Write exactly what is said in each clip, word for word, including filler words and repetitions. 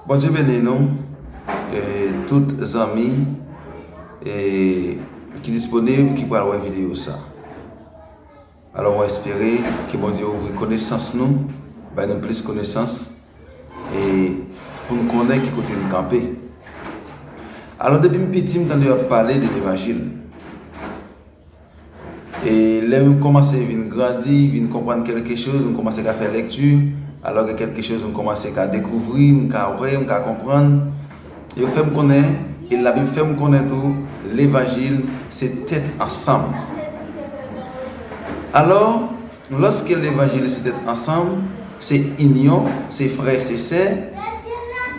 Bondye beni nou, e, tout zanmi, e, ki disponib, ki pral wè videyo sa. Alò, mwen espere ke Bondye ouvri konesans nou, bay nou plis konesans, e pou n konnen ki kote n kanpe. Alò, depi m piti, m tande yo ap pale de levanjil. E lè m kòmanse vin grandi, vin konprann kèlke choz, m kòmanse ka fè lekti, alò gen kèlke choz m kòmanse ka dekouvri, m ka wè, m ka konprann. Yo fè m konnen, e Labib fè m konnen tou, levanjil se tèt ansanm. Alò, lòske levanjil se tèt ansanm, se inyon, se frè, se sè,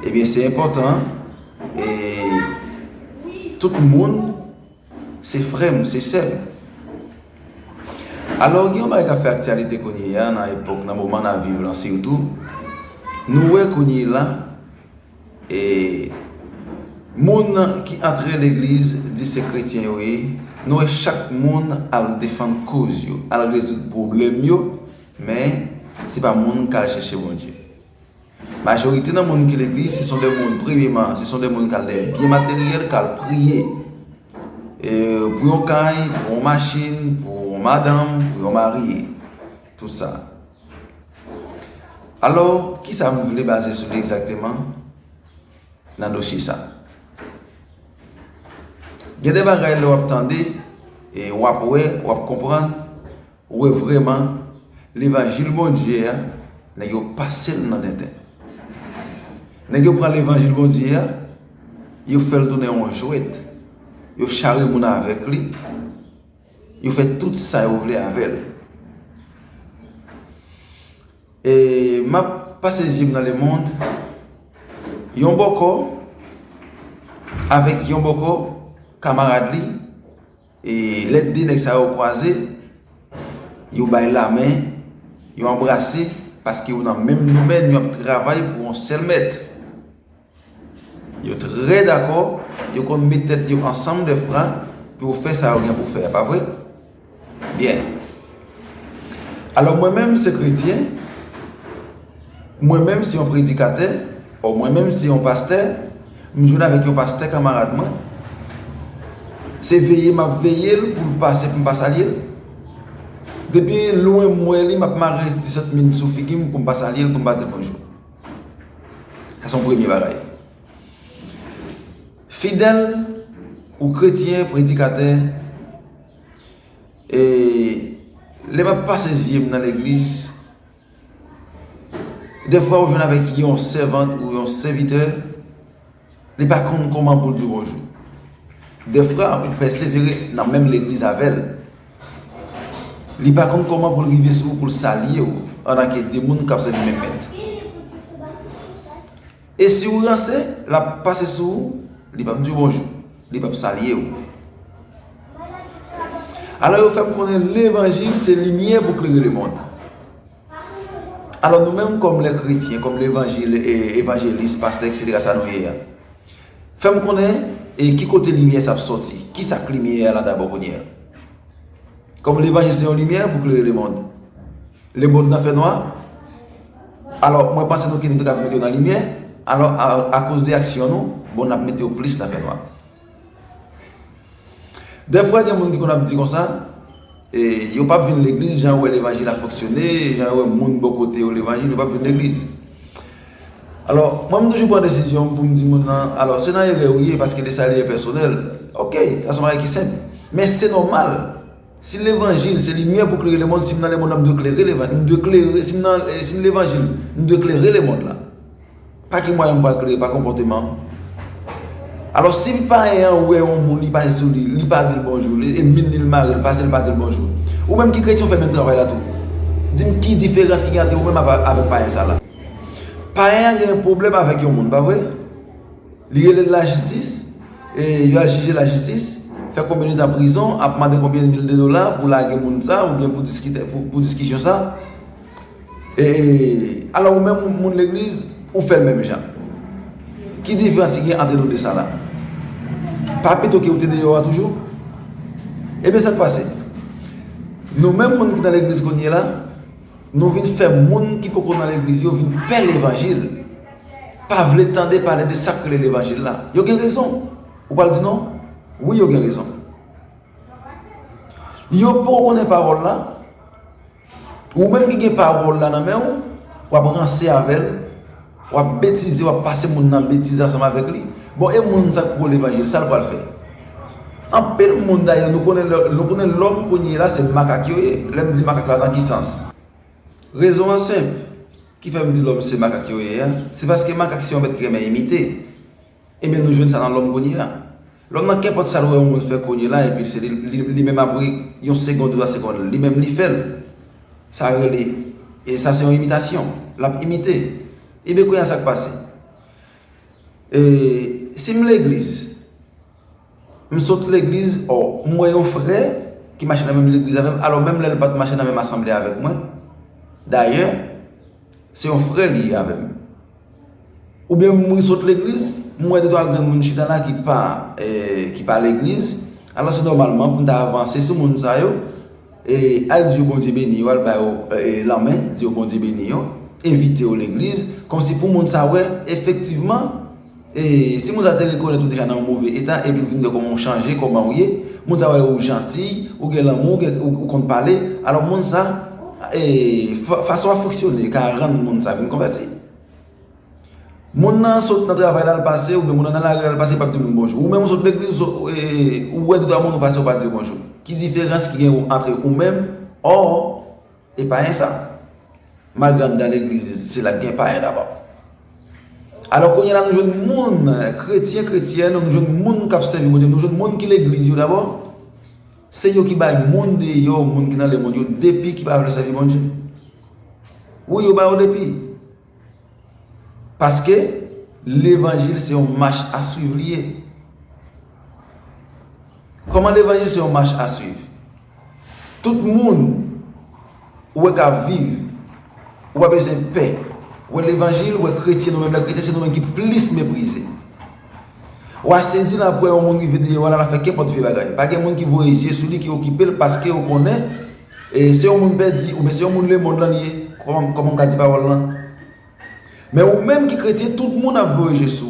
ebyen, se enpòtan, e tout moun se frè m, se sè m. Alò, gen yon bagay k ap fè aktyalite kounye a, nan epòk, nan moman n ap viv lan sitou. Nou wè kounye la, e, moun ki antre legliz di se kretyen yo ye, nou wè chak moun al defann koz yo, al rezoud pwoblèm yo, men se pa moun k al chèche Bondye. Majorite nan moun ki legliz, se sont des moun, premyeman, se sont des moun k al dèyè byen materyèl, k al priye. E, pou yon kay, pou yon machin, pou yon madanm, pou yon mari. Tout sa. Alò, kisa m vle baze sou li egzakteman nan dosye sa? Gen de bagay lè w ap tande, e w ap wè, w ap konprann, ou wè vrèman, levanjil Bondye a, nèg yo pase l nan tenten. Nèg yo pran levanjil Bondye a, yo fè l tounen yon jwèt. Yo chare moun avèk li. Yo fè tout sa yo vle avè l. E m ap pase zye m nan lemonn, yon bòkò avèk yon bòkò, kamarad li, e lè de nèg sa yo kwaze, yo bay lamen, yo anbrase, paske yo nan menm domèn, yo ap travay pou yon sèl mèt. Yo trè dakò, yo konn met tèt yo ansanm dèfwa pou yo fè sa yo gen pou fè a, pa vre? Byen. Alò, mwen menm se kretyen, mwen menm se yon predikatè, o mwen menm se yon pastè, m jwenn avèk yon pastè kamarad mwen. Se veye m ap veye l pou l pase pou m pa salye l. Depi lwen m wè li, m ap mare disant min sou figi m pou m pa salye l, pou m pa di l bonjou. Sa se yon premye bagay. Fidèl ou kretyen, predikatè, e lè m ap pase zye m nan legliz, dèfwa ou jwenn avèk yon sèvant ou yon sèvitè, li pa konn kòman pou l di w bonjou. Dèfwa, ou pèsevere nan menm legliz avè l. Li pa konn kòman pou l rive sou ou, pou l salye w, antanke de moun k ap sèvi menm mèt. E si w ranse, l ap pase sou ou, li p ap di w bonjou, li p ap salye w. Alò, yo fè m konnen levanjil se limyè pou klere lemonn. Alò, nou menm, kòm lè kretyen, kòm levanjil, e, evanjelis, pastè, etsetera, sa nou ye a, fè m konnen, e, ki kote limyè sa ap sòti, kisa k limyè a la dabò kounye a? Kòm levanjil se yon limyè pou klere lemonn. Lemonn nan fènwa. Alò, mwen panse nou ki nou te ka mete yo nan limyè. Alò, a, akoz de aksyon nou, bon, n ap mete yo plis nan fènwa. Dèfwa, gen moun ki konn ap di konsa, e, yo p ap vin legliz, jan yo wè levanjil ap fonksyone, jan yo wè moun bò kote yo levanjil, yo p ap vin legliz. Alò, mwen, m toujou pran desizyon pou m di moun nan, alò, se nan erè ou ye, paske le salut est personnel. Oke, sa se yon bagay ki senp. Men se nòmal. Si levanjil se limyè pou klere lemonn, si m nan lemonn nan, m dwe klere levanjil, m dwe klere, si m nan, si m levanjil, m dwe klere lemonn la. Pa ki mwayen m pral klere, pa konpòteman m. Alò, si payen an wè yon moun, li pase sou li, li pa di l bonjou, li, e min li l mare, li pase, li pa di l bonjou. Ou menm ki kretyen, ou fè menm travay la tou. Di m ki diferans ki gen ant ou menm avè-, avèk payen sa la? Payen an gen pwoblèm avèk yon moun, pa vre? Li rele lajistis, e yo al jije lajistis, fè konbyen de tan prizon, ap mande konbyen mil de dola pou lage moun sa, oubyen pou diskite, pou, pou diskisyon sa. E, e, alò, ou menm, moun legliz, ou fè l menm jan. Ki diferans ki gen ant nou de sa la? Pa pito ke ou te deyò a toujou? Ebyen, sa k pase? Nou menm, moun ki nan legliz kounye la, nou vin fè moun ki poko nan legliz yo vin pè levanjil. pa vle tande pale de sa k rele levanjil la. Yo gen rezon. Ou pral di non? Wi, yo gen rezon. Yo poko konnen pawòl la. Ou menm ki gen pawòl la nan men w, w ap ranse avè l, w ap betize, w ap pase moun nan betize ansanm avèk li. Bon, e moun sa k poko levanjil, sa l pral fè? Anpil moun dayè, nou konnen lè, nou konnen lòm kounye la se makak yo ye. Lè m di makak la, nan ki sans? Rezon an senp ki fè m di lòm se makak yo ye a, se paske makak se yon bèt ki renmen imite. Ebyen, nou jwenn sa nan lòm kounye a. Lòm nan, kenpòt sa l wè yon moun fè kounye la, epi se li, li, li menm apre yon segonn, de twa segonn, li menm li fè l. Sa rele, e sa se yon imitasyon. L ap imite. Ebyen, kounye a sa k pase? E, si m legliz, m sot legliz, ò, m wè yon frè ki mache nan menm legliz avè m, alò menm lè l pa t mache nan menm asanble avèk mwen. Dayè, se yon frè li ye avè m. Oubyen m sot legliz, m wè de twa grenn moun chita la ki pa, eh, ki pa legliz. Alò se nòmalman pou m ta avanse sou moun sa yo, e al di yo Bondye beni yo, al ba yo, eh, lanmen, di yo Bondye beni yo, envite yo legliz, kòmsi pou moun sa wè, efektivman, e si moun sa te rekonèt ou deja nan yon move eta, epi l vin wè kòman w chanje, kòman w ye, moun sa wè ou janti, ou gen lanmou, ou gen, ou, ou konn pale, alò moun sa, e fa-, fason w ap fonksyone ka rann moun sa vin konvèti. Moun nan sot nan travay la, l pase, oubyen moun nan nan lari a, l pase, l p ap di moun bonjou. Ou menm ou sot legliz, ou, e, ou wè de twa moun, ou pase, ou pa di yo bonjou. Ki diferans ki gen antre ou menm, ò, e payen sa? Malgre anndan legliz, se la k gen payen dabò. Alò, kounye a la, nou jwenn moun, kretyen, kretyèn, nou jwenn moun k ap sèvi Bondye, nou jwenn moun ki legliz yo dabò. Se yo ki bay moun deyò, moun ki nan lemonn yo, depi ki pa vle sèvi Bondye. Wi, yo ba yo depi. Paske levanjil se yon mach a swiv li ye. Kòman levanjil se yon mach a swiv? Tout moun ou wè k ap viv, ou pa bezwen pè. Ou wè levanjil, ou wè kretyen, nou menm lè kretyen, se nou menm ki plis meprize. W a sezi la pou wè yon moun rive deyò a la, l ap fè kenpòt vye bagay. Pa gen moun ki voye je sou li, ki okipe l, paske yo konnen, e, se yon moun pèdi, oubyen se yon moun lemonn lan li ye, kòman, kòman m ka di pawòl lan? Men ou menm ki kretyen, tout moun ap voye je sou ou.